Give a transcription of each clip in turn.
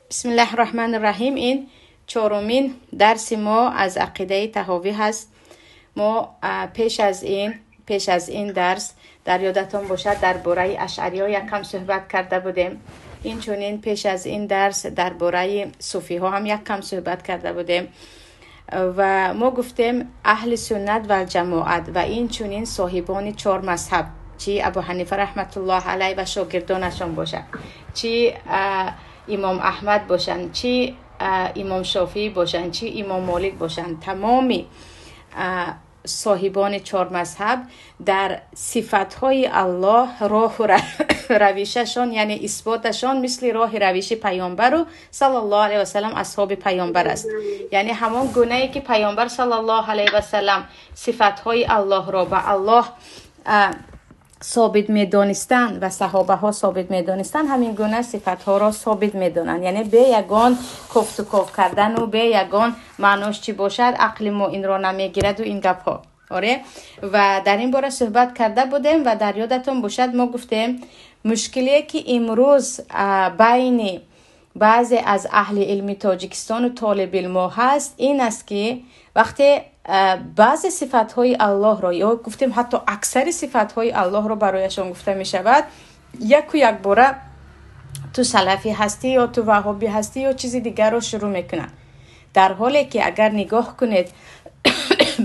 Бисмиллаҳи раҳмани раҳим. Ин чорумин дарси мо аз ақидаи таҳовӣ ҳаст. Мо пеш аз ин дарс, дар ёдатон бошад, дар бораи ашъариҳо якам суҳбат карда будем. Инчунин пеш аз ин дарс дар бораи суфиҳо ҳам якам суҳбат карда будем ва мо гуфтем, аҳли суннат валҷамоат ва инчунин соҳибони чор мазҳаб, чи Абу Ҳанифа раҳматуллоҳ алай ва шогирдонашон бошад, чи имом Аҳмад бошанд, чи имом Шофиӣ бошанд, чи имом Молик бошанд, тамоми соҳибони чор мазҳаб дар сифатҳои Аллоҳ роҳу равишашон, яъне исботашон, мисли роҳи равиши паёмбару саллаллоҳу алайҳи васалам, асҳоби паёмбар аст. Яъне ҳамон гунае ки паёмбар саллаллоҳу алайҳи васалам сифатҳои Аллоҳро ба Аллоҳ собит медонистанд ва саҳобаҳо собит медонистанд, ҳамин гуна сифатҳоро собит медонанд, яъне бе ягон кофтуков кардану бе ягон маънош чӣ бошад, ақли мо инро намегираду ин гапҳо. Оре, ва дар ин бора суҳбат карда будем. Ва дар ёдатон бошад, мо гуфтем, мушкилие ки имрӯз байни баъзе аз аҳли илми Тоҷикистону толибилмо ҳаст, ин аст, ки вақте баъзе сифатҳои Аллоҳро ё гуфтем, ҳатто аксари сифатҳои Аллоҳро барояшон гуфта мешавад, яку якбора ту салафӣ ҳастӣ ё ту ваҳобӣ ҳастӣ ё чизи дигарро шурӯъ мекунанд. Дар ҳоле ки агар нигоҳ кунед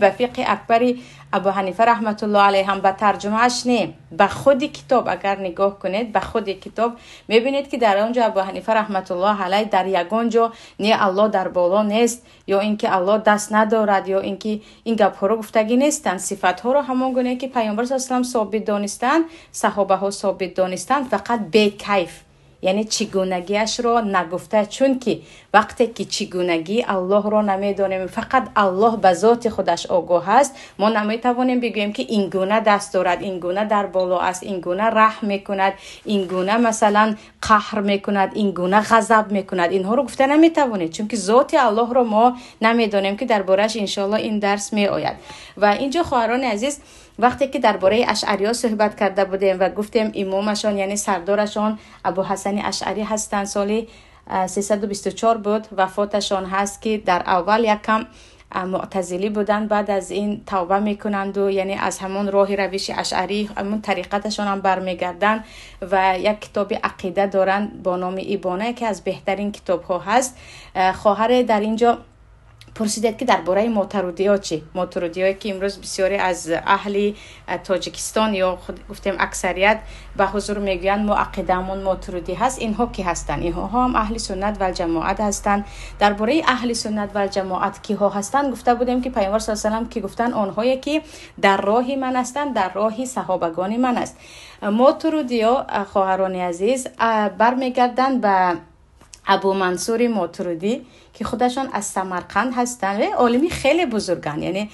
ба фиқҳи акбари Абу Ҳанифа раҳматуллоҳ алайҳ ҳам, ба тарҷумааш не, ба худи китоб агар нигоҳ кунед, ба худи китоб мебинед, ки дар он ҷо Абу Ҳанифа раҳматуллоҳ алайҳ дар ягон ҷо не Аллоҳ дар боло нест ё ин ки Аллоҳ даст надорад ё ин ки ин гапҳоро гуфтагӣ нестанд. Сифатҳоро ҳамон гуне ки паёмбар с салам собит донистанд, саҳобаҳо собит донистанд, фақат бекайф, яъне чигунагиашро нагуфта. Чунки вақте ки чигунагии Аллоҳро намедонем, фақат Аллоҳ ба зоти худаш огоҳ аст, мо наметавонем бигӯем, ки ин гуна даст дорад, ин гуна дар боло аст, ин гуна раҳм мекунад, ин гуна, масалан, қаҳр мекунад, ин гуна ғазаб мекунад. Инҳоро гуфта наметавонед, чунки зоти Аллоҳро мо намедонем, ки дар борааш иншоалло ин дарс меояд. Ва инҷо, хоҳарони азиз, вақте ки дар бораи ашъариҳо суҳбат карда будем ва гуфтем, имомашон, яъне сардорашон, Абу Ҳасани Ашъарӣ ҳастанд, соли 324 буд вафоташон ҳаст, ки дар аввал якам муътазилӣ буданд, баъд аз ин тавба мекунанду яъне аз ҳамон роҳи равиши ашъарӣ, ҳамон тариқаташон ҳам бармегарданд ва як китоби ақида доранд бо номи Ибона, яке аз беҳтарин китобҳо ҳаст. Хоҳаре дар инҷо пурсидед, ки дар бораи мотурудиё чӣ? Мотурудиёе ки имрӯз бисёре аз аҳли Тоҷикистон ё худ гуфтем, аксарият ба ҳузур мегӯянд, мо ақидаамон мотурудӣ ҳаст, инҳо кӣ ҳастанд? Инҳо ҳам аҳли суннат валҷамоат ҳастанд. Дар бораи аҳли суннат валҷамоат киҳо ҳастанд, гуфта будем, ки пайғамбар с салам ки гуфтанд, онҳое ки дар роҳи ман ҳастанд, дар роҳи саҳобагони ман аст. Мотурудиё, хоҳарони азиз, бармегарданд ба Абу Мансури Мотурудӣ, ки худашон аз Самарқанд ҳастанд ва олими хеле бузурганд. Яъне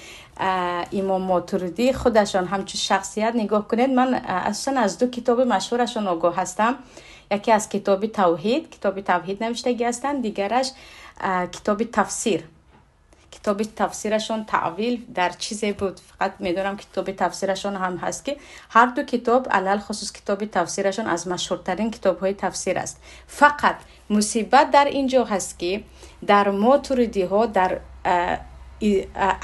имом Мотурудӣ худашон ҳамчун шахсият нигоҳ кунед, ман асосан аз ду китоби машҳурашон огоҳ ҳастам. Яке аз китоби тавҳид, китоби тавҳид навиштагӣ ҳастанд, дигараш китоби тафсир. Китоби тафсирашон таъвил дар чизе буд, фақат медонам, китоби тафсирашон ҳам ҳаст, ки ҳар ду китоб, алалхусус китоби тафсирашон, аз машҳуртарин китобҳои тафсир аст. Фақат мусибат дар ин ҷо ҳаст, ки дар мотуридиҳо дар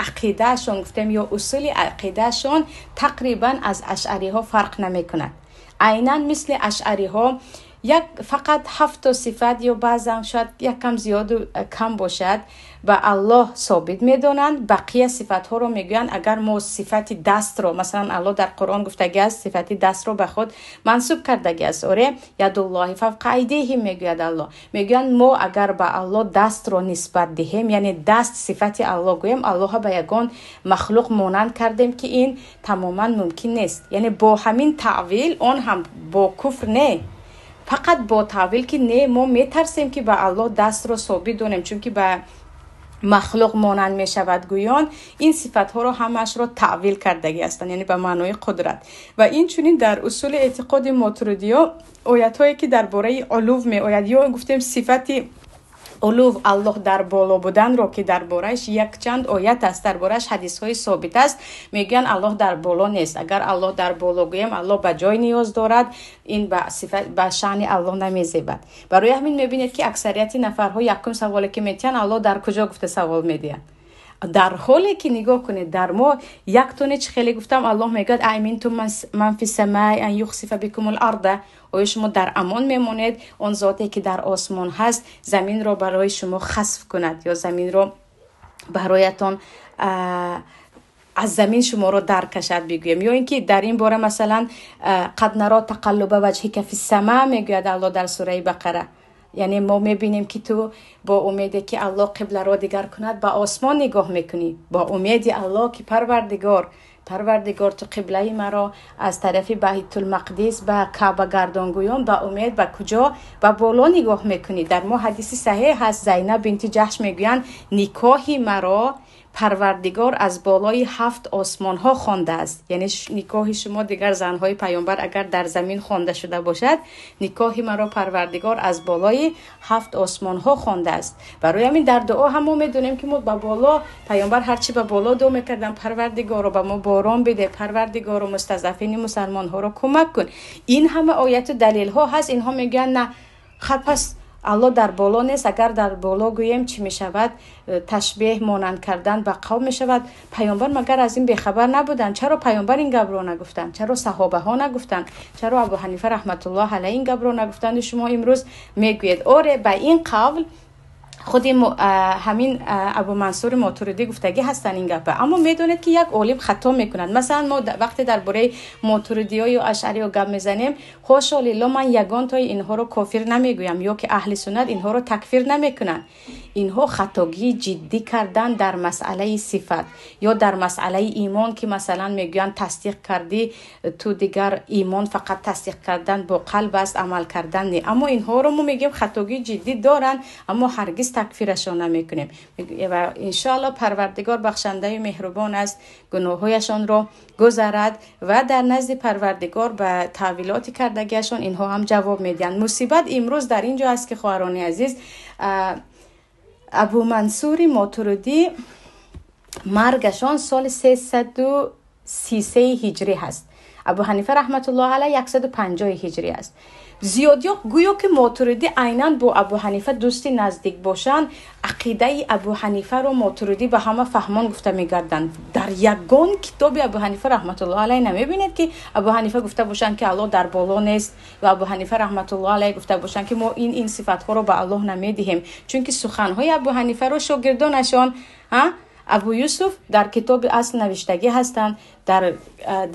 ақидаашон, гуфтем, ё усули ақидаашон тақрибан аз ашъариҳо фарқ намекунад. Айнан мисли ашъариҳо як фақат ҳафто сифат ё баъзан шояд якам зиёду кам бошад ба Аллоҳ собит медонанд. Бақия сифатҳоро мегӯянд, агар мо сифати дастро, масалан, Аллоҳ дар Қуръон гуфтагӣ аст, сифати дастро ба худ мансуб кардагӣ аст, оре, ядуллоҳи фавқа айдиҳим мегӯяд Аллоҳ. Мегӯянд, мо агар ба Аллоҳ дастро нисбат диҳем, яъне даст сифати Аллоҳ гӯем, Аллоҳа ба ягон махлуқ монанд кардем, ки ин тамоман мумкин нест. Яъне бо ҳамин таъвил, он ҳам бо куфр не, фақат бо таъвил, ки не, мо метарсем, ки ба Аллоҳ дастро собит донем, чунки ба махлуқ монанд мешавад гӯён, ин сифатҳоро ҳамаашро таъвил кардагӣ ҳастанд, яъне ба маънои қудрат. Ва инчунин дар усули эътиқоди мотурудиё оятҳое ки дар бораи улув меояд ё гуфтем сифати Улув, Аллоҳ дар боло буданро, ки дар борааш якчанд оят аст, дар борааш ҳадисҳои собит аст, мегӯянд Аллоҳ дар боло нест. Агар Аллоҳ дар боло гӯем, Аллоҳ ба ҷой ниёз дорад, ин ба сифат, ба шаъни Аллоҳ намезебад. Барои ҳамин мебинед, ки аксарияти нафарҳо якум саволе ки метиҳанд, Аллоҳ дар куҷо гуфта савол медиҳанд. Дар ҳоле ки нигоҳ кунед, дар мо як тоне чӣ хеле гуфтам, Аллоҳ мегӯяд: أأمنتم من في السماء أن يخسف بكم الأرض. Оё шумо дар амон мемонед, он зоте ки дар осмон ҳаст заминро барои шумо хасф кунад ё заминро бароятон аз замин шуморо даркашад бигӯем? Ё ин ки дар ин бора, масалан, قد نرى تقلب وجهك في السماء мегӯяд Аллоҳ дар сураи Бақара, яъне мо мебинем, ки ту бо умеде ки Аллоҳ қибларо дигар кунад ба осмон нигоҳ мекунӣ, бо умеди Аллоҳ ки Парвардигор, Парвардигор, ту қиблаи маро аз тарафи Байтулмақдис ба Каъба гардон гӯён, ба умед ба куҷо, ба боло нигоҳ мекунӣ. Дар мо ҳадиси саҳеҳ ҳаст, Зайнаб бинти Ҷаҳш мегӯянд: никоҳи маро Парвардигор аз болои ҳафт осмонҳо хондааст. Яъне никоҳи шумо, дигар занҳои паёмбар, агар дар замин хонда шуда бошад, никоҳи маро Парвардигор аз болои ҳафт осмонҳо хондааст. Барои ҳамин дар дуо ҳам мо медонем, ки мо ба боло, паёмбар ҳарчи ба боло дуо мекардам: Парвардигоро, ба мо борон биде, Парвардигоро, мустазафини мусалмонҳоро кӯмак кун. Ин ҳама ояту далелҳо ҳаст, инҳо мегӯянд: на, хай, пас Аллоҳ дар боло нест. Агар дар боло гӯем, чӣ мешавад? Ташбеҳ, монанд кардан ба қавм мешавад. Паёмбар магар аз ин бехабар набуданд? Чаро паёмбар ин гапро нагуфтанд? Чаро саҳобаҳо нагуфтанд? Чаро Абу Ҳанифа раҳматуллоҳ алайҳ ин гапро нагуфтанду шумо имрӯз мегӯед? Оре, ба ин қавл худи ҳамин Абу Мансури Мотуридӣ гуфтагӣ ҳастанд ин гапа. Аммо медонед, ки як олим хато мекунад. Масалан, мо вақте дар бораи мотуридиё ё ашъариё гап мезанем, ҳошо лилло, ман ягонтои инҳоро кофир намегӯям ё ки аҳли суннат инҳоро такфир намекунанд. Инҳо хатогии ҷиддӣ кардан дар масъалаи сифат ё дар масъалаи имон, ки масалан мегӯянд тасдиқ кардӣ ту, дигар имон фақат тасдиқ кардан бо қалб аст, амал кардан не. Аммо инҳоро мо мегӯем хатогии ҷиддӣ доранд, аммо ҳаргиз такфирашон намекунем. Ва иншоалло Парвардигор бахшандаю меҳрубон аст, гуноҳҳояшонро гузарад ва дар назди Парвардигор ба таъвилоти кардагиашон инҳо ҳам ҷавоб медиҳанд. Мусибат имрӯз дар ин ҷо аст, ки хоҳарони азиз, Абу Мансури Мотурудӣ маргашон соли 333 ҳиҷрӣ ҳаст, Абу Ҳанифа раҳматуллоҳ алайҳ 150 ҳиҷрӣ аст. Зиёдиё гӯё ки Мотуридӣ айнан бо Абу Ҳанифа дӯсти наздик бошанд, ақидаи Абу Ҳанифаро Мотуридӣ ба ҳама фаҳмон гуфта мегарданд. Дар ягон китоби Абу Ҳанифа раҳматуллоҳ алайҳ намебинед, ки Абу Ҳанифа гуфта бошанд, ки Аллоҳ дар боло нест ва Абу Ҳанифа раҳматуллоҳ алайҳ гуфта бошанд, ки мо ин сифатҳоро ба Аллоҳ намедиҳем. Чунки суханҳои Абу Ҳанифаро шогирдонашон, Абу Юсуф, дар китоби Асл навиштагӣ ҳастанд, дар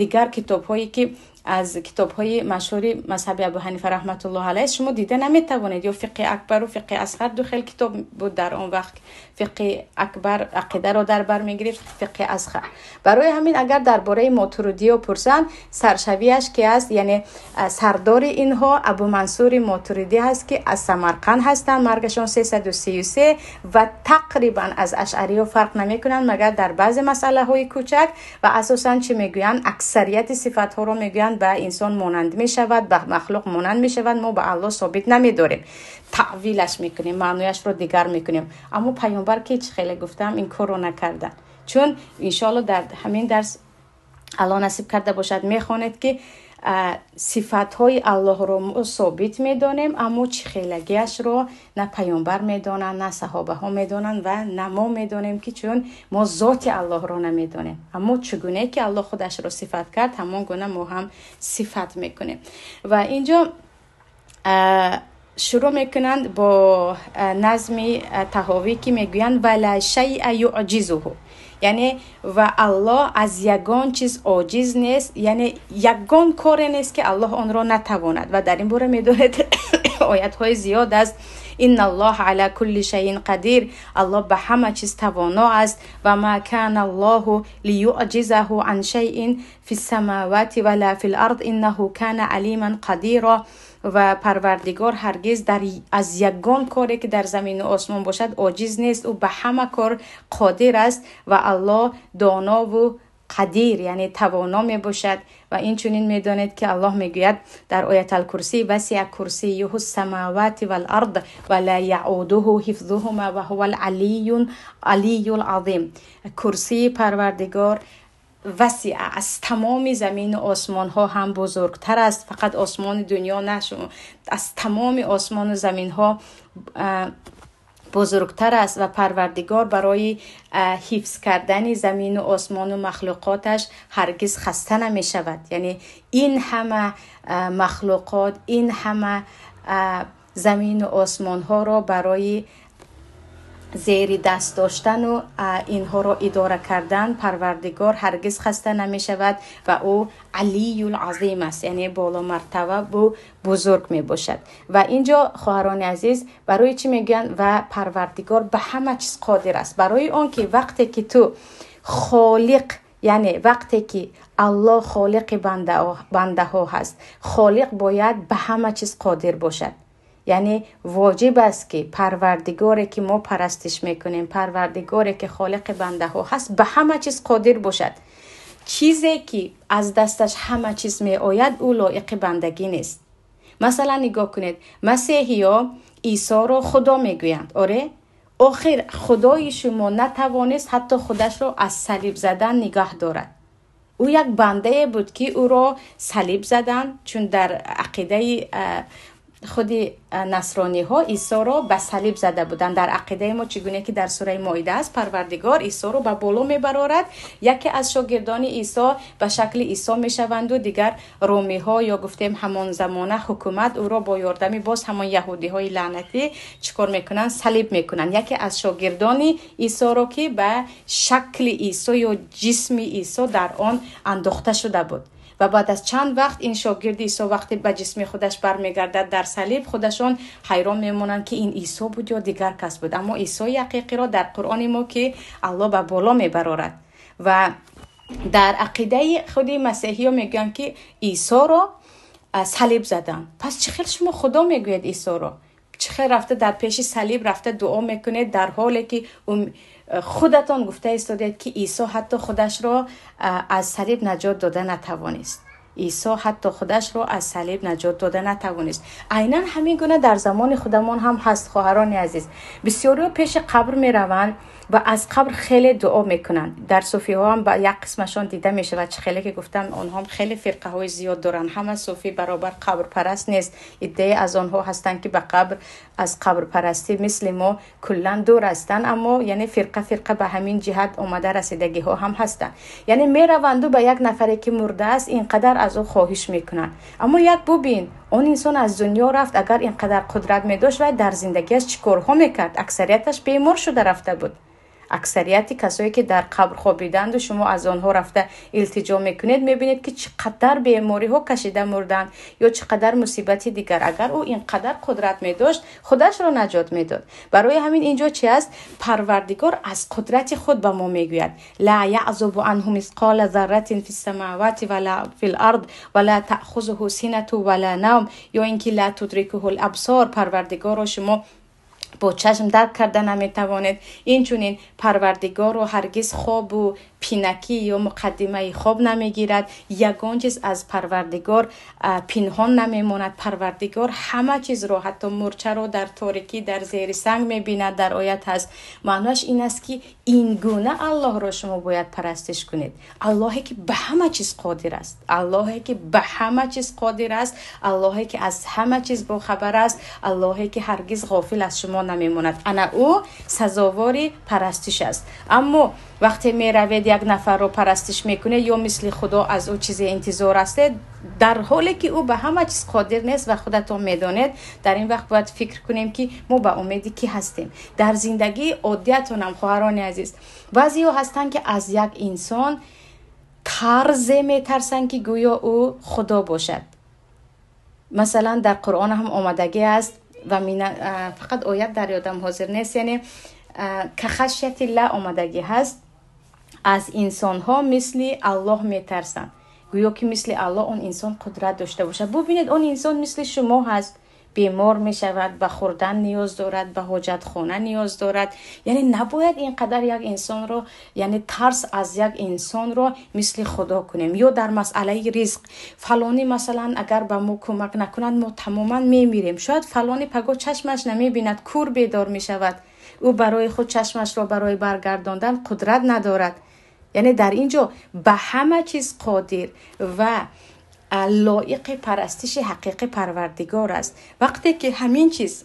дигар китобҳое ки аз китобҳои машҳури мазҳаби Абу Ҳанифа раҳматуллоҳ алайҳ шумо дида наметавонед, ё Фиқҳи Акбару Фиқҳи Асғар, ду хел китоб буд дар он вақт. Фиқҳи Акбар ақидаро дар бар мегирифт, Фиқҳи Асғар. Барои ҳамин агар дар бораи мотурудиё пурсанд, саршавиаш ки аст, яъне сардори инҳо Абу Мансури Мотуридӣ ҳаст, ки аз Самарқанд ҳастанд, маргашон 333 ва тақрибан аз ашъариё фарқ намекунанд, магар дар баъзе масъалаҳои кӯчак. Ва асосан чӣ мегӯянд? Аксарияти сифатҳоро мегӯянд ба инсон монанд мешавад, ба махлуқ монанд мешавад, мо ба Аллоҳ собит намедорем, таъвилаш мекунем, маънояшро дигар мекунем. Аммо паёмбар ки чӣ хеле гуфтам, ин корро накарданд. Чун иншоалло дар ҳамин дарс, Аллоҳ насиб карда бошад, мехонед, ки сифатҳои Аллоҳро мо собит медонем, аммо чӣ хелагиашро на паёмбар медонанд, на саҳобаҳо медонанд ва на мо медонем, ки чун мо зоти Аллоҳро намедонем. Аммо чӣ гуне ки Аллоҳ худашро сифат кард, ҳамон гуна мо ҳам сифат мекунем. Ва инҷо шурӯъ мекунанд бо назми Таҳовӣ, ки мегӯянд: ولا شيء يعجزه, яъне ва Аллоҳ аз ягон чиз оҷиз нест, яъне ягон коре нест, ки Аллоҳ онро натавонад. Ва дар ин бора медонед, оятҳои зиёд аст: إن الله على كل شيء قدير, Аллоҳ ба ҳама чиз тавоно аст. وما كان الله ليعجزه عن شيء في السماوات ولا في الأرض إنه كان عليما قديرا. Ва Парвардигор ҳаргиз аз ягон коре, ки дар замину осмон бошад, оҷиз нест, ӯ ба ҳама кор қодир аст ва Аллоҳ донову қадир, яъне тавоно мебошад. Ва инчунин медонед, ки Аллоҳ мегӯяд дар Ояталкурсӣ: васиа курсиюҳу самавати вал-ард ва ла яъудуҳу ҳифзуҳума ва ҳува алиюл азим. Курсии Парвардигор васиа, аз тамоми замину осмонҳо ҳам бузургтар аст. Фақат осмони дунё на, аз тамоми осмону заминҳо бузургтар аст. Ва Парвардигор барои ҳифз кардани замину осмону махлуқоташ ҳаргиз хаста намешавад. Яъне ин ҳама махлуқот, ин ҳама замину осмонҳоро барои зери даст доштану инҳоро идора кардан Парвардигор ҳаргиз хаста намешавад ва ӯ Алиюл Азим аст, яъне боломартаба бу бузург мебошад. Ва инҷо, хоҳарони азиз, барои чӣ мегӯянд ва Парвардигор ба ҳама чиз қодир аст? Барои он ки вақте ки ту холиқ, яъне вақте ки Аллоҳ холиқи бандаҳо ҳаст, холиқ бояд ба ҳама чиз қодир бошад. Яъне воҷиб аст, ки Парвардигоре ки мо парастиш мекунем, Парвардигоре ки холиқи бандаҳо ҳаст, ба ҳама чиз қодир бошад. Чизе ки аз дасташ ҳама чиз меояд, ӯ лоиқи бандагӣ нест. Масалан, нигоҳ кунед, масеҳиё Исоро Худо мегӯянд. Оре, охир Худои шумо натавонист ҳатто худашро аз салиб задан нигаҳ дорад. Ӯ як бандае буд, ки ӯро салиб заданд, чун дар ақидаи худи насрониҳо Исоро ба салиб зада буданд. Дар ақидаи мо, чӣ гуна ки дар сураи Моида аст, Парвардигор Исоро ба боло мебарорад, яке аз шогирдони Исо ба шакли Исо мешаванду дигар румиҳо ё гуфтем ҳамон замона ҳукумат ӯро бо ёрдами боз ҳамон яҳудиҳои лаънатӣ чӣ кор мекунанд? Салиб мекунанд. Яке аз шогирдони Исоро, ки ба шакли Исо ё ҷисми Исо дар он андохта шуда буд. Ва баъд аз чанд вақт ин шогирди Исо вақте ба ҷисми худаш бармегардад дар салиб, худашон ҳайрон мемонанд, ки ин Исо буд ё дигар кас буд. Аммо Исои ҳақиқиро дар Қуръони мо, ки Аллоҳ ба боло мебарорад, ва дар ақидаи худи масеҳиё мегӯянд, ки Исоро салиб заданд. Пас чӣ хел шумо Худо мегӯед Исоро? Чӣ хел рафта дар пеши салиб рафта дуо мекунед, дар ҳоле ки худатон гуфта истодед, ки Исо ҳатто худашро аз салиб наҷот дода натавонист? Исо ҳатто худашро аз салиб наҷот дода натавонист. Айнан ҳамин гуна дар замони худамон ҳам ҳаст, хоҳарони азиз. Бисёриҳо пеши қабр мераванд ва аз қабр хеле дуо мекунанд. Дар суфиҳо ҳам ба як қисмашон дида мешавад. Чӣ хеле ки гуфтам, онҳо хеле фирқаҳои зиёд доранд, ҳама суфӣ баробар қабрпараст нест. Иддае аз онҳо ҳастанд, ки ба қабр, аз қабрпарастӣ мисли мо куллан дур ҳастанд, аммо яъне фирқа фирқа ба ҳамин ҷиҳат омада расидагиҳо ҳам ҳастанд. Яъне мераванду ба як нафаре, ки мурдааст, ин қадар аз ӯ хоҳиш мекунанд. Аммо як бубин, он инсон аз дунё рафт, агар ин қадар қудрат медошт, вай дар зиндагиаш чӣ корҳо мекард? Аксарияташ бемор шуда рафта буд. Аксарияти касое ки дар қабр хобиданду шумо аз онҳо рафта илтиҷо мекунед, мебинед, ки чӣ қадар бемориҳо кашида мурданд ё чӣ қадар мусибати дигар. Агар ӯ ин қадар қудрат медошт, худашро наҷот медод. Барои ҳамин инҷо чи аст? Парвардигор аз қудрати худ ба мо мегӯяд: ла яъзубу анҳу мисқола зарратин фи самавати вала фил ард ва ла таъхузуҳу синату вала навм, ё ин ки ла тудрикуҳу лабсор. Парвардигорро шумо бо чашм дарк карда наметавонед. Инчунин Парвардигорро ҳаргиз хобу пинакӣ ё муқаддимаи хоб намегирад. Ягон чиз аз Парвардигор пинҳон намемонад. Парвардигор ҳама чизро, ҳатто мурчаро дар торикӣ дар зери санг мебинад, дар оят ҳаст. Маъноаш ин аст, ки ин гуна Аллоҳро шумо бояд парастиш кунед, Аллоҳе ки ба ҳама чиз қодир аст, Аллоҳе ки ба ҳама чиз қодир аст, Аллоҳе ки аз ҳама чиз бохабар аст, Аллоҳе ки ҳаргиз ғофил аз шумо намемонад. Ана ӯ сазовори парастиш аст. Аммо вақте меравед, як нафарро парастиш мекунед ё мисли Худо аз ӯ чизе интизор ҳастед, дар ҳоле ки ӯ ба ҳама чиз қодир нест ва худатон медонед, дар ин вақт бояд фикр кунем, ки мо ба умеди кӣ ҳастем. Дар зиндагии оддиятонам, хоҳарони азиз, баъзеҳо ҳастанд, ки аз як инсон тарзе метарсанд, ки гӯё ӯ Худо бошад. Масалан, дар Қуръон ҳам омадагӣ аст ва фақат оят дар ёдам ҳозир нест, яъне кахашятилла омадагӣ ҳаст, аз инсонҳо мисли Аллоҳ метарсанд, гӯё ки мисли Аллоҳ он инсон қудрат дошта бошад. Бубинед, он инсон мисли шумо ҳаст. Бемор мешавад, ба хӯрдан ниёз дорад, ба ҳоҷатхона ниёз дорад. Яъне набояд ин қадар як инсонро, яъне тарс аз як инсонро мисли Худо кунем. Ё дар масъалаи ризқ, фалонӣ масалан агар ба мо кӯмак накунад, мо тамоман мемирем. Шояд фалонӣ пагоҳ чашмаш намебинад, кур бедор мешавад. Ӯ барои худ чашмашро барои баргардондан қудрат надорад. Яъне дар ин ҷо ба ҳама чиз қодир ва лоиқи парастиши ҳақиқӣ Парвардигор аст. Вақте ки ҳамин чиз,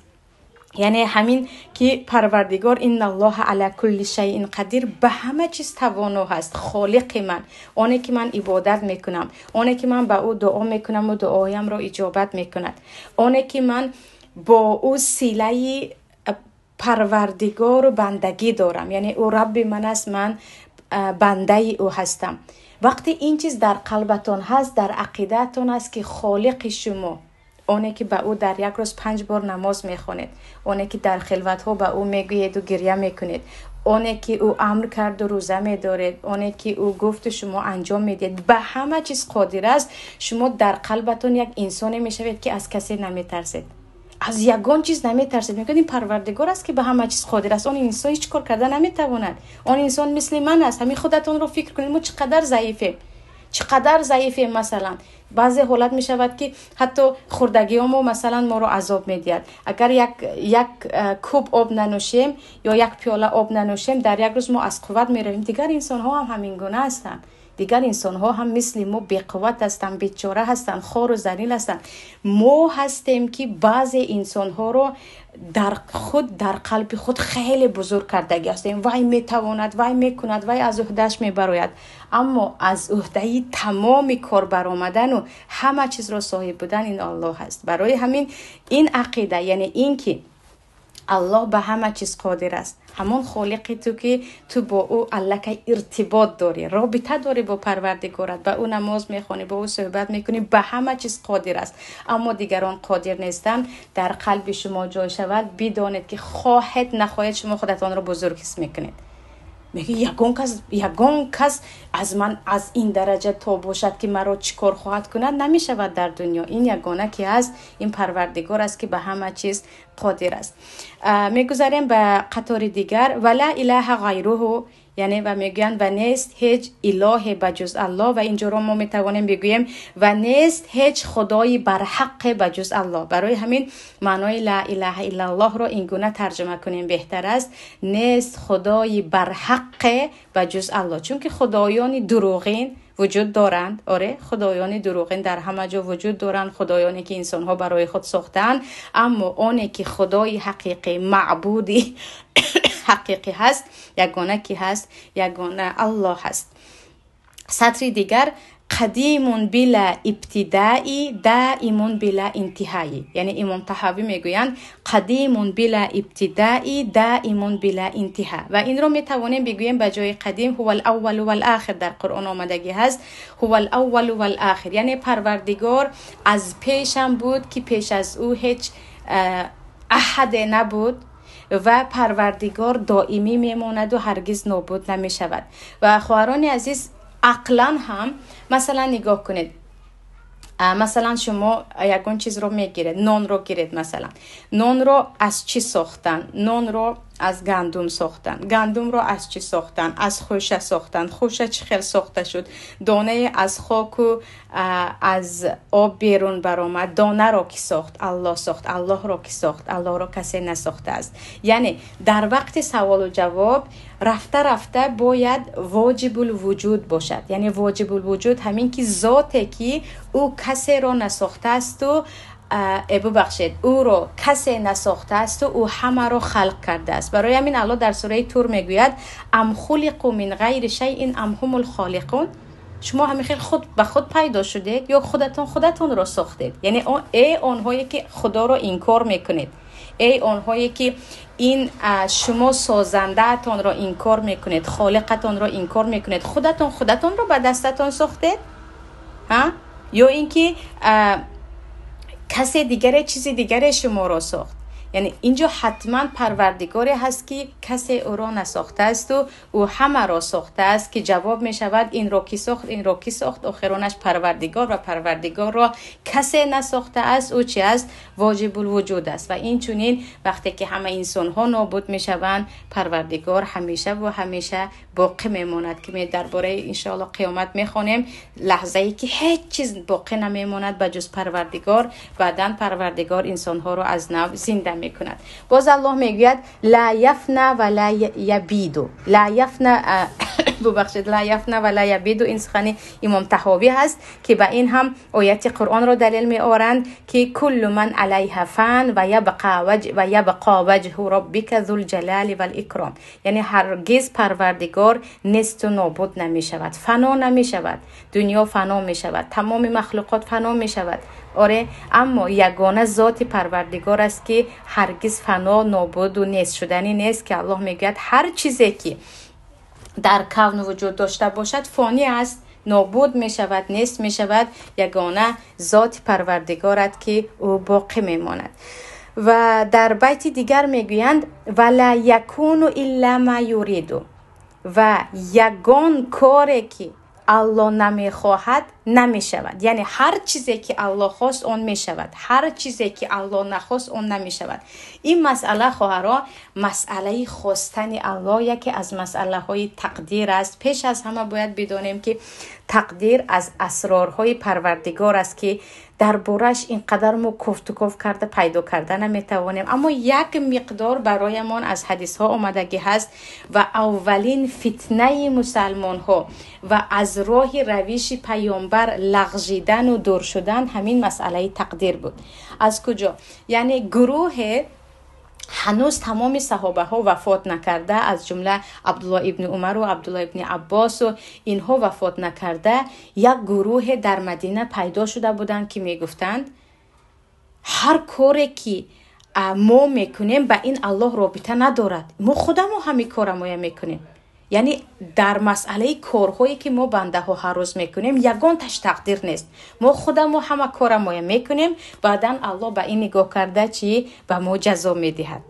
яъне ҳамин ки Парвардигор инналлоҳа ала кулли шайъин қадир, ба ҳама чиз тавоно ҳаст, холиқи ман, оне ки ман ибодат мекунам, оне ки ман ба ӯ дуо мекунам ва дуоямро иҷобат мекунад, оне ки ман бо ӯ силаи Парвардигору бандагӣ дорам, яъне ӯ Рабби ман аст, ман бандаи ӯ ҳастам. Вақте ин чиз дар қалбатон ҳаст, дар ақидаатон аст ки холиқи шумо, оне ки ба ӯ дар як рӯз 5 бор намоз мехонед, оне ки дар хилватҳо ба ӯ мегӯеду гиря мекунед, оне ки ӯ амр карду рӯза медоред, оне ки ӯ гуфту шумо анҷом медиҳед, ба ҳама чиз қодир аст. Шумо дар қалбатон як инсоне мешавед ки аз касе наметарсед, аз ягон чиз наметарсед. Мегӯяд ин Парвардигор аст ки ба ҳама чиз қодир аст, он инсон ҳеҷ кор карда наметавонад, он инсон мисли ман аст. Ҳамин худатонро фикр кунед, мо чӣ қадар заифем, чӣ қадар заифем. Масалан баъзе ҳолат мешавад ки ҳатто хурдагиҳо мо масалан моро азоб медиҳад. Агар як куб об нанӯшем ё як пиёла об нанӯшем, дар як рӯз мо аз қувват меравем. Дигар инсонҳо ҳам ҳамин гуна ҳастанд. Дигар инсонҳо ҳам мисли мо беқувват ҳастанд, бечора ҳастанд, хору залил ҳастанд. Мо ҳастем ки баъзе инсонҳоро дар қалби худ хеле бузург кардагӣ ҳастем. Вай метавонад, вай мекунад, вай аз уҳдааш мебарояд. Аммо аз уҳдаи тамоми кор баромадану ҳама чизро соҳиб будан ин Аллоҳ аст. Барои ҳамин ин ақида, яъне ин ки Аллоҳ ба ҳама чиз қодир аст, ҳамон холиқи ту ки ту бо ӯ аллакай иртибот дорӣ, робита дорӣ бо Парвардигорат, ба ӯ намоз мехонӣ, бо ӯ суҳбат мекунӣ, ба ҳама чиз қодир аст, аммо дигарон қодир нестанд. Дар қалби шумо ҷой шавад, бидонед ки хоҳед нахоҳед шумо худатонро бузург ҳис мекунед. Мегӯяд ягон кас аз ман аз ин дараҷа то бошад ки маро чӣ кор хоҳад кунад, намешавад дар дунё. Ин ягона ки аст, ин Парвардигор аст ки ба ҳама чиз қодир аст. Мегузарем ба қатори дигар. Ва ла илаҳа ғайруҳу, яъне ва мегӯянд ва нест ҳеҷ илоҳе ба ҷуз Аллоҳ. Ва инҷоро мо метавонем бигӯем ва нест ҳеҷ худои барҳаққе ба ҷуз Аллоҳ. Барои ҳамин маънои ла илаҳа иллаллоҳро ин гуна тарҷума кунем беҳтар аст. Нест худои барҳаққе ба ҷуз Аллоҳ, чунки худоёни дурӯғин вуҷуд доранд. Оре, худоёни дурӯғин дар ҳама ҷо вуҷуд доранд, худоёне ки инсонҳо барои худ сохтаанд. Аммо оне ки худои ҳақиқӣ, маъбуди ҳақиқӣ ҳаст, ягона ки ҳаст, ягона Аллоҳ ҳаст. Сатри дигар қадимун била ибтидаи даимун била интиҳаи, яъне Имом Таҳавӣ мегӯянд қадимун била ибтидаи даимун била интиҳа. Ва инро метавонем бигӯем ба ҷои қадим ҳувал аввалу вал охир дар Қуръон омадагӣ ҳаст. Ҳувал аввалу вал охир, яъне Парвардигор аз пешам буд ки пеш аз ӯ ҳеҷ аҳаде набуд ва Парвардигор доимӣ мемонаду ҳаргиз нобуд намешавад. Ва хоҳарони азиз, ақлан ҳам масалан нигоҳ кунед. Масалан шумо ягон чизро мегиред, нонро гиред. Масалан нонро аз чӣ сохтанд? Нонро аз гандум сохтанд. Гандумро аз чӣ сохтанд? Аз хӯша сохтанд. Хӯша чӣ хел сохта шуд? Донае аз хоку аз об берун баромад. Донаро ки сохт? Аллоҳ сохт. Аллоҳро ки сохт? Аллоҳро касе насохтааст. Яъне дар вақти саволу ҷавоб рафта рафта бояд воҷибул вуҷуд бошад. Яъне воҷибул вуҷуд ҳамин ки зоте ки ӯ касеро насохтаасту бубахшед, ӯро касе насохтаасту ӯ ҳамаро халқ кардааст. Барои ҳамин Аллоҳ дар сураи Тур мегӯяд ам хулиқу мин ғайри шайъин ам ҳумул холиқун. Шумо ҳамин хел худ ба худ пайдо шудед ё худатон худатонро сохтед? Яъне эй онҳое ки Худоро инкор мекунед, эй онҳое ки ин шумо созандаатонро инкор мекунед, холиқатонро инкор мекунед, худатон худатонро ба дастатон сохтед? Ҳа? Ё ин ки касе дигаре чизи дигаре шуморо сохт? Яъне инҷо ҳатман парвардигоре ҳаст, ки касе ӯро насохтааст ва ӯ ҳамаро сохтааст, ки ҷавоб мешавад инро ки сохт, инро ки сохт, охиронаш парвардигор, ва парвардигорро касе насохтааст, ӯ чи аст? Воҷибулвуҷуд аст. Ва инчунин вақте ки ҳама инсонҳо нобуд мешаванд, парвардигор ҳамеша ва ҳамеша боқӣ мемонад, ки дар бораи иншоаллоҳ қиёмат мехонем, лаҳзае ки ҳеҷ чиз боқӣ намемонад ба ҷуз парвардигор. Баъдан парвардигор инсонҳоро аз нав зинда мекунад. Боз аллоҳ мегӯяд ла яфна ва ла ябиду, ла яфна, бубахшед, ла яфна ва ла ябиду. Ин сухани имом Таҳовӣ ҳаст, ки ба ин ҳам ояти Қуръонро далел меоранд, ки куллу ман алайҳа фан ва ябқа ваҷҳу роббика зул ҷалали вал икром. Яъне ҳаргиз парвардигор несту нобуд намешавад, фано намешавад. Дунё фано мешавад, тамоми махлуқот фано мешавад, оре, аммо ягона зоти парвардигор аст, ки ҳаргиз фано, нобуду нест шуданӣ нест, ки аллоҳ мегӯяд ҳар чизе ки дар кавн вуҷуд дошта бошад фонӣ аст, нобуд мешавад, нест мешавад. Ягона зоти парвардигорат, ки ӯ боқӣ мемонад. Ва дар байти дигар мегӯянд ва ла якуну илла ма юриду, ва ягон коре ки аллоҳ намехоҳад намешавад. Яъне ҳар чизе ки аллоҳ хост, он мешавад, ҳар чизе ки аллоҳ нахост, он намешавад. Ин масъала, хоҳаро, масъалаи хостани аллоҳ яке аз масъалаҳои тақдир аст. Пеш аз ҳама бояд бидонем, ки тақдир аз асрорҳои парвардигор аст, ки дар бораш ин қадар мо кофтуков карда пайдо карда наметавонем, аммо як миқдор бароямон аз ҳадисҳо омадагӣ ҳаст. Ва аввалин фитнаи мусалмонҳо ва аз роҳи равиши паёмбар лағжидану дур шудан ҳамин масъалаи тақдир буд. Аз куҷо? Яъне гурӯҳе ҳанӯз тамоми саҳобаҳо вафот накарда, аз ҷумла Абдулло ибни Умару Абдулло ибни Аббосу инҳо вафот накарда, як гурӯҳе дар Мадина пайдо шуда буданд, ки мегуфтанд ҳар коре ки мо мекунем, ба ин аллоҳ робита надорад, мо худамо ҳамин корамоя мекунем. Яъне дар масъалаи корҳое ки мо бандаҳо ҳар рӯз мекунем, ягонташ тақдир нест, мо худамо ҳама корамоя мекунем, баъдан аллоҳ ба ин нигоҳ карда чӣ ба мо ҷазо медиҳад.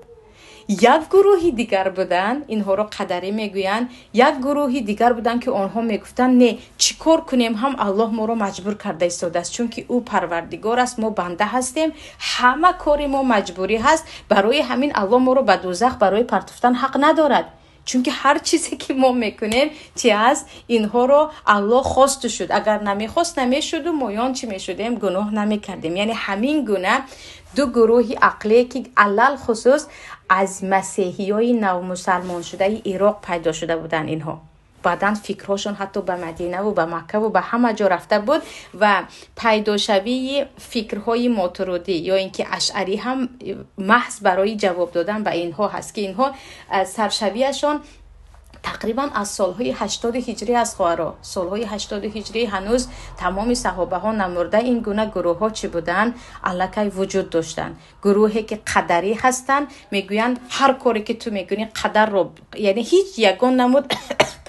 Як гурӯҳи дигар буданд, инҳоро қадарӣ мегӯянд, як гурӯҳи дигар буданд, ки онҳо мегуфтанд не, чӣ кор кунем ҳам аллоҳ моро маҷбур карда истодааст, чунки ӯ парвардигор аст, мо банда ҳастем, ҳама кори мо маҷбурӣ ҳаст, барои ҳамин аллоҳ моро ба дӯзах барои партофтан ҳақ надорад, чунки ҳар чизе ки мо мекунем чи аст, инҳоро аллоҳ хосту шуд, агар намехост намешуду моён чӣ мешудем, гуноҳ намекардем. Яъне ҳамин гуна ду гурӯҳи ақлие, ки алалхусус аз масеҳиёи навмусалмоншудаи Ироқ пайдо шуда буданд, инҳо баъдан фикрҳошон ҳатто ба Мадинаву ба Маккаву ба ҳама ҷо рафта буд. Ва пайдошавии фикрҳои мотурудӣ ё ин ки ашъарӣ ҳам маҳз барои ҷавоб додан ба инҳо ҳаст, ки инҳо саршавиашон тақрибан аз солҳои 80 ҳиҷрӣ аст, хоҳаро. Солҳои 80 ҳиҷрӣ ҳанӯз тамоми саҳобаҳо намурда, ин гуна гурӯҳҳо чӣ буданд, аллакай вуҷуд доштанд. Гурӯҳе ки қадарӣ ҳастанд, мегӯянд ҳар коре ки ту мекунӣ қадарро, яъне ҳеҷ ягон намуд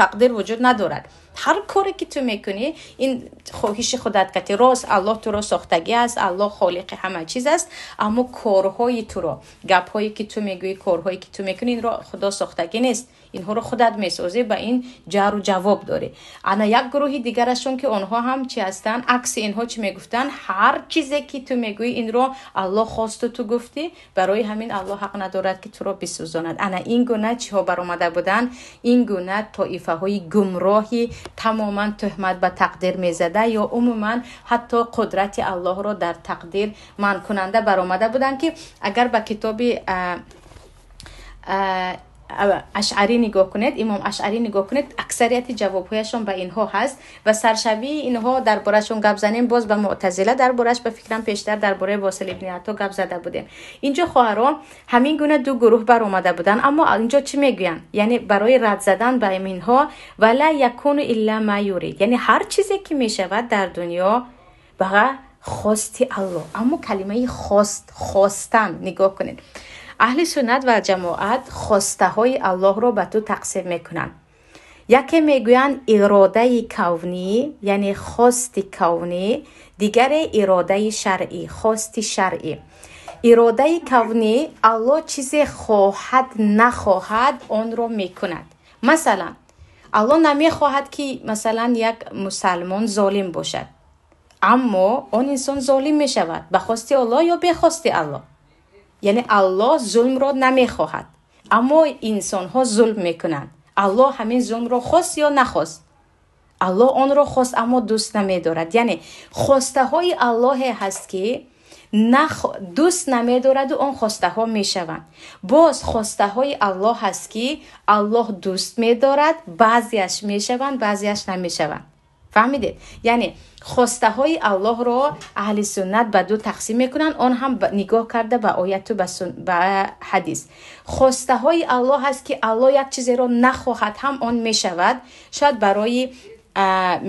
тақдир вуҷуд надорад, ҳар коре ки ту мекунӣ ин хоҳиши худат кати рост, аллоҳ туро сохтагӣ аст, аллоҳ холиқи ҳама чиз аст, аммо корҳои туро, гапҳое ки ту мегӯӣ, корҳое ки ту мекунӣ, инро худо сохтагӣ нест, инҳоро худат месозӣ, ба ин ҷару ҷавоб дорӣ. Ана як гурӯҳи дигарашон, ки онҳо ҳам чӣ ҳастанд, акси инҳо чӣ мегуфтанд, ҳар чизе ки ту мегӯӣ инро аллоҳ хосту ту гуфтӣ, барои ҳамин аллоҳ ҳақ надорад ки туро бисӯзонад. Ана ин гуна чиҳо баромада буданд, ин гуна тоифаҳои гумроҳи тамоман тӯҳмат ба тақдир мезада ё умуман ҳатто қудрати аллоҳро дар тақдир манъкунанда баромада буданд, ки агар ба китоби ашъарӣ нигоҳ кунед, имом ашъарӣ нигоҳ кунед, аксарияти ҷавобҳояшон ба инҳо ҳаст. Ва саршавии инҳо дар борашон гап занем, боз ба муътазила дар бораш ба фикрам пештар дар бораи Восил ибни Ато гап зада будем. Инҷо хоҳарон ҳамин гуна ду гурӯҳ баромада буданд, аммо инҷо чӣ мегӯянд? Яъне барои рад задан ба инҳо ва ла якуну илла ма юрид, яъне ҳар чизе ки мешавад дар дунё ба хости аллоҳ. Аммо калимаи хост, хостан нигоҳ кунед, аҳли суннат ва ҷамоат хостаҳои аллоҳро ба ду тақсим мекунанд. Яке мегӯянд иродаи кавнӣ, яъне хости кавнӣ, дигаре иродаи шаръӣ, хости шаръӣ. Иродаи кавнӣ, Аллоҳ чизе хоҳад, нахоҳад, онро мекунад. Масалан, Аллоҳ намехоҳад, ки масалан як мусалмон золим бошад, аммо он инсон золим мешавад ба хости Аллоҳ ё бехости Аллоҳ. Яъне Аллоҳ зулмро намехоҳад, аммо инсонҳо зулм мекунанд. Аллоҳ ҳамин зулмро хост ё нахост? Аллоҳ онро хост, аммо дӯст намедорад. Яъне хостаҳои Аллоҳе ҳаст, ки дӯст намедораду он хостаҳо мешаванд. Боз хостаҳои Аллоҳ ҳаст, ки Аллоҳ дӯст медорад, баъзеаш мешаванд, баъзеаш намешаванд. Фаҳмидед? Яъне хостаҳои Аллоҳро аҳли суннат ба ду тақсим мекунанд, он ҳам нигоҳ карда ба ояту ба ҳадис. Хостаҳои Аллоҳ ҳаст, ки Аллоҳ як чизеро нахоҳад ҳам он мешавад. Шояд барои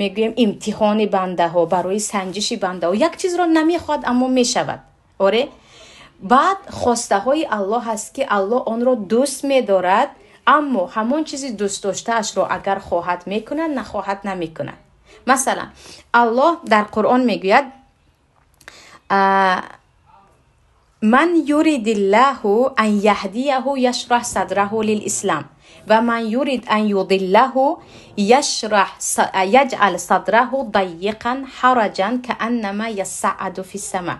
мегӯем имтиҳони бандаҳо, барои санҷиши бандаҳо як чизро намехоҳад, аммо мешавад. Оре? Баъд хостаҳои Аллоҳ ҳаст, ки Аллоҳ онро дӯст медорад, аммо ҳамон чизи дӯстдоштаашро агар хоҳад мекунад, нахоҳад намекунад. Масалан, Аллоҳ дар Қуръон мегӯяд: ман юридиллаҳу ан яҳдияҳу яшраҳ садраҳу лил-ислам ва ман юрид ан юдиллаҳу яҷъал садраҳу дайиқан ҳараҷан кааннама яссаъаду фиссама.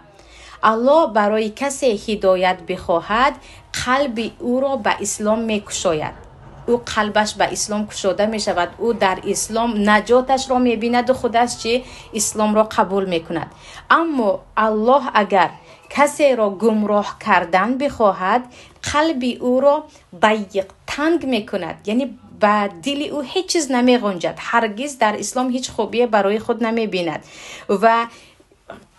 Аллоҳ барои касе ҳидоят бихоҳад, қалби ӯро ба ислом мекушояд. Ӯ қалбаш ба ислом кушода мешавад, ӯ дар ислом наҷоташро мебинаду худаш чи исломро қабул мекунад. Аммо Аллоҳ агар касеро гумроҳ кардан бихоҳад, қалби ӯро дайиқ, танг мекунад, яъне ба дили ӯ ҳеҷ чиз намеғунҷад, ҳаргиз дар ислом ҳеҷ хубие барои худ намебинад ва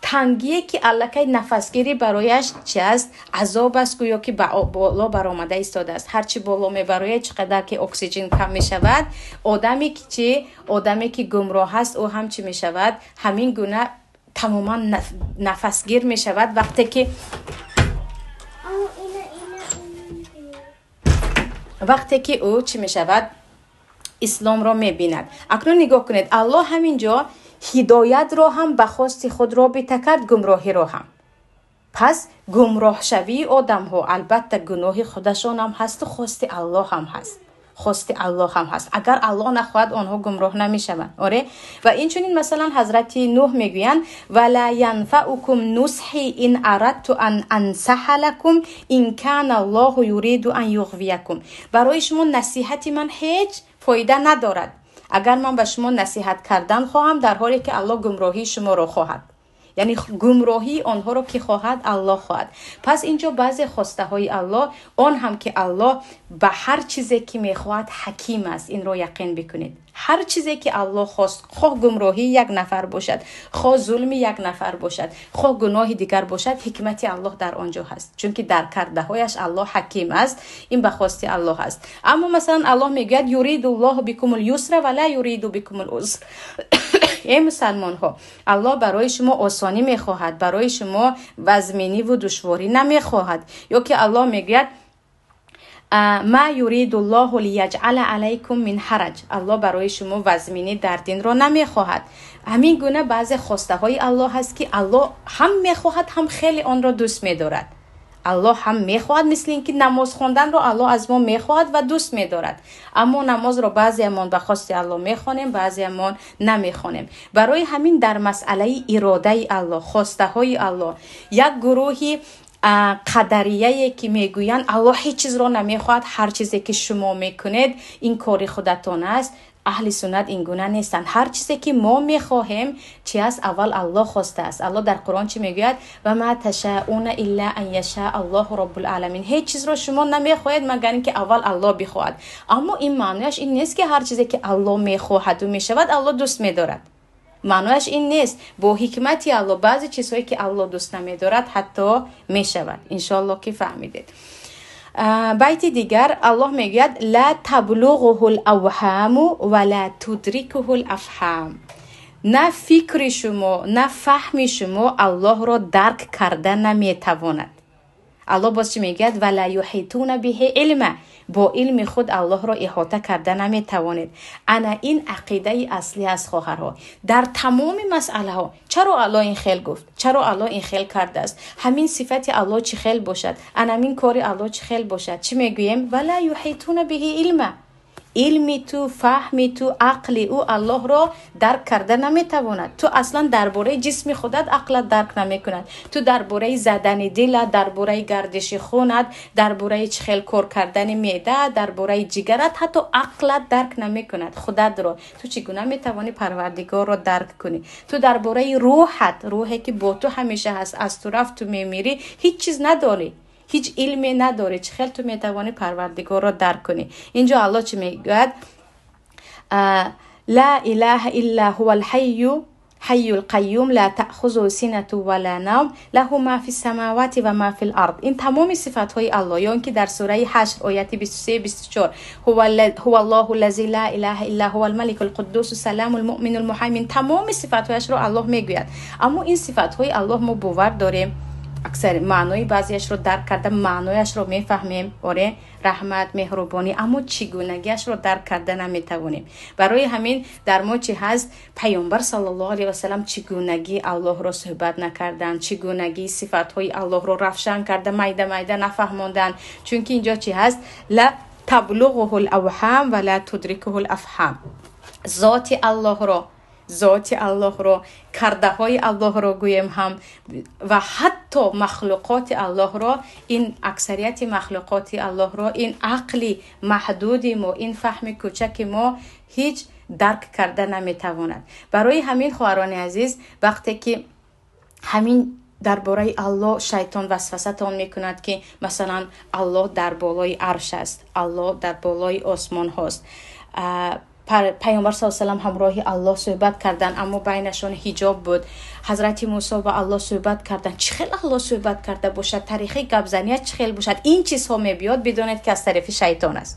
тангие ки аллакай нафасгирӣ барояш чи аст, азоб аст, гӯё ки ба боло баромада истодааст. Ҳарчи боло мебарояд, чӣ қадар ки оксиген кам мешавад, одаме ки чи, одаме ки гумроҳ аст, ӯ ҳам чӣ мешавад, ҳамин гуна тамоман нафасгир мешавад. Вақте ки ӯ чӣ мешавад, исломро мебинад. Акнун нигоҳ кунед, Аллоҳ ҳамин ҷо ҳидоятро ҳам ба хости худ робита кард, гумроҳиро ҳам. Пас гумроҳшавии одамҳо албатта гуноҳи худашон ҳам ҳасту хости Аллоҳ ҳам ҳаст. Хости Аллоҳ ҳам ҳаст. Агар Аллоҳ нахоҳад, онҳо гумроҳ намешаванд. Оре? Ва инчунин масалан ҳазрати Нуҳ мегӯянд: ва ла янфаукум нусҳи ин арадту ан ансаҳа лакум ин кана Аллоҳу юриду ан юғвиякум. Барои шумо насиҳати ман ҳеҷ фоида надорад, агар ман ба шумо насиҳат кардан хоҳам, дар ҳоле ки Аллоҳ гумроҳии шуморо хоҳад. Яъне гумроҳии онҳоро ки хоҳад, Аллоҳ хоҳад. Пас инҷо баъзе хостаҳои Аллоҳ, он ҳам ки Аллоҳ ба ҳар чизе ки мехоҳад ҳаким аст, инро яқин бикунед. Ҳар чизе ки Аллоҳ хост, хоҳ гумроҳии як нафар бошад, хоҳ зулми як нафар бошад, хоҳ гуноҳи дигар бошад, ҳикмати Аллоҳ дар он ҷо ҳаст. Чунки дар кардаҳояш Аллоҳ ҳаким аст, ин ба хости Аллоҳ аст. Аммо масалан Аллоҳ мегӯяд: юридуллоҳу бикумул юсра ва ла юриду бикумул уср. Эй мусалмонҳо, Аллоҳ барои шумо осонӣ мехоҳад, барои шумо вазминиву душворӣ намехоҳад. Ё ки Аллоҳ мегӯяд: ма юридуллоҳу лияҷъала алайкум мин ҳараҷ. Аллоҳ барои шумо вазминӣ дар динро намехоҳад. Ҳамин гуна баъзе хостаҳои Аллоҳ ҳаст, ки Аллоҳ ҳам мехоҳад, ҳам хеле онро дӯст медорад. Аллоҳ ҳам мехоҳад, мисли ин ки намоз хонданро Аллоҳ аз мо мехоҳад ва дӯст медорад. Аммо намозро баъзеамон ба хости Аллоҳ мехонем, баъзеамон намехонем. Барои ҳамин дар масъалаи иродаи Аллоҳ, хостаҳои Аллоҳ, як гурӯҳи қадарияе ки мегӯянд Аллоҳ ҳеҷ чизро намехоҳад, ҳар чизе ки шумо мекунед ин кори худатон аст, аҳли суннат ин гуна нестанд. Ҳар чизе ки мо мехоҳем чи аст, аввал Аллоҳ хостааст. Аллоҳ дар Қуръон чӣ мегӯяд? Ва ма ташаъуна илла ан яшаа Аллоҳу роббул аламин. Ҳеҷ чизро шумо намехоҳед магар ин ки аввал Аллоҳ бихоҳад. Аммо ин маънояш ин нест, ки ҳар чизе ки Аллоҳ мехоҳаду мешавад, Аллоҳ дӯст медорад. Маънояш ин нест. Бо ҳикмати Аллоҳ баъзе чизҳое ки Аллоҳ дӯст намедорад ҳатто мешавад. Иншоаллоҳ ки фаҳмидед. Байти дигар Аллоҳ мегӯяд: ла таблуғуҳу л-авҳаму ва ла тудрикуҳу л-афҳам. На фикри шумо, на фаҳми шумо Аллоҳро дарк карда наметавонад. Аллоҳ боз чӣ мегӯяд? Ва ла юҳитуна биҳи илма. Бо илми худ Аллоҳро иҳота карда наметавонед. Ана ин ақидаи аслӣ аст, хоҳарҳо. Дар тамоми масъалаҳо чаро Аллоҳ ин хел гуфт? Чаро Аллоҳ ин хел кардааст? Ҳамин сифати Аллоҳ чӣ хел бошад? Ана ҳамин кори Аллоҳ чӣ хел бошад? Чӣ мегӯем? Ва ла юҳитуна биҳи илма. Илми ту, фаҳми ту, ақли ӯ Аллоҳро дарк карда наметавонад. Ту аслан дар бораи ҷисми худат ақлат дарк намекунад. Ту дар бораи задани дилат, дар бораи гардиши хунат, дар бораи чӣ хел кор кардани меъда, дар бораи ҷигарат ҳатто ақлат дарк намекунад худатро. Ту чӣ гуна метавонӣ Парвардигорро дарк кунӣ? Ту дар бораи рӯҳат, рӯҳе ки бо ту ҳамеша ҳаст, аз ту рафт, ту мемирӣ, ҳеҷ чиз надорӣ. Ҳеҷ илме надорӣ. Чӣ хел ту метавонӣ Парвардигорро дарк кунӣ? Инҷо Аллоҳ чӣ мегӯяд? Ла илаҳа илла ҳувал ҳайю ҳайюл қайюм ла таъхузуҳу синату ва ла навм лаҳу ма фис самавати ва ма фил ард. Ин тамоми сифатҳои Аллоҳ, ё ин ки дар сураи Ҳашр ояти 23-24 ҳуваллоҳу лази ла илаҳа илла ҳувал маликул қуддусу саламул муъминул муҳаймин. Тамоми сифатҳояшро Аллоҳ мегӯяд. Аммо ин сифатҳои Аллоҳ мо бовар дорем, аксар маънои баъзеашро дарк карда, маънояшро мефаҳмем, оре, раҳмат, меҳрубонӣ, аммо чӣ гунагиашро дарк карда наметавонем. Барои ҳамин дар мо чӣ ҳаст? Паёмбар саллаллоҳу алайҳи васаллам чӣ гунагии Аллоҳро суҳбат накарданд, чӣ гунагии сифатҳои Аллоҳро равшан карда, майда майда нафаҳмонданд. Чунки инҷо чӣ ҳаст? Ла таблуғуҳу л-авҳам ва ла тудрикуҳу л-афҳам. Зоти Аллоҳро, зоти Аллоҳро, кардаҳои Аллоҳро гӯем ҳам ва ҳатто махлуқоти Аллоҳро, ин аксарияти махлуқоти Аллоҳро, ин ақли маҳдуди мо, ин фаҳми кӯчаки мо ҳеҷ дарк карда наметавонад. Барои ҳамин, хоҳарони азиз, вақте ки ҳамин дар бораи Аллоҳ шайтон васвасатон мекунад, ки масалан Аллоҳ дар болои арш аст, Аллоҳ дар болои осмонҳост, Паёмбар саллаллоҳу алайҳи васаллам ҳамроҳи Аллоҳ суҳбат карданд, аммо байнашон ҳиҷоб буд. Ҳазрати Мусо ба Аллоҳ суҳбат карданд. Чӣ хел Аллоҳ суҳбат карда бошад? Таърихи гапзания чӣ хел бошад? Ин чизҳо мебиёд, бидонед ки аз тарафи шайтон аст.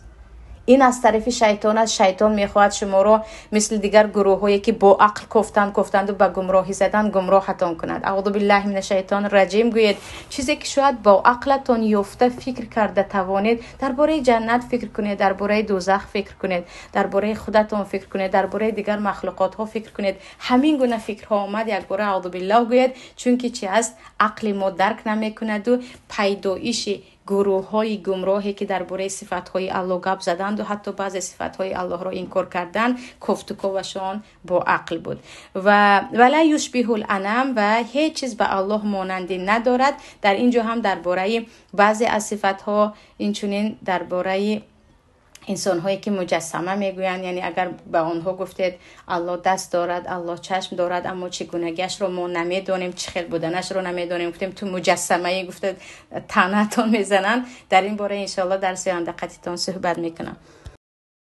Ин аз тарафи шайтон аст. Шайтон мехоҳад шуморо мисли дигар гурӯҳҳое ки бо ақл кофтанд, кофтанду ба гумроҳӣ заданд, гумроҳатон кунад. Аъузу биллаҳи минаш шайтони раҷим гӯед. Чизе ки шояд бо ақлатон ёфта фикр карда тавонед, дар бораи ҷаннат фикр кунед, дар бораи дӯзах фикр кунед, дар бораи худатон фикр кунед, дар бораи дигар махлуқотҳо фикр кунед. Ҳамин гуна фикрҳо омад, якбора аъузу биллаҳ гӯед, чунки чи аст? Ақли мо дарк намекунаду пайдоиши гурӯҳҳои гумроҳе ки дар бораи сифатҳои Аллоҳ гап заданду ҳатто баъзе сифатҳои Аллоҳро инкор карданд, кофтуковашон бо ақл буд. Ва ла юшбиҳул анам, ва ҳеҷ чиз ба Аллоҳ монандӣ надорад. Дар ин ҷо ҳам дар бораи баъзе аз сифатҳо, инчунин дар бораи инсонҳое ки муҷассама мегӯянд, яъне агар ба онҳо гуфтед Аллоҳ даст дорад, Аллоҳ чашм дорад, аммо чӣ гунагиашро мо намедонем, чӣ хел буданашро намедонем, гуфтем ту муҷассамаӣ, гуфта таънатон мезананд. Дар ин бора иншоаллоҳ дар оянда қатитон суҳбат мекунам.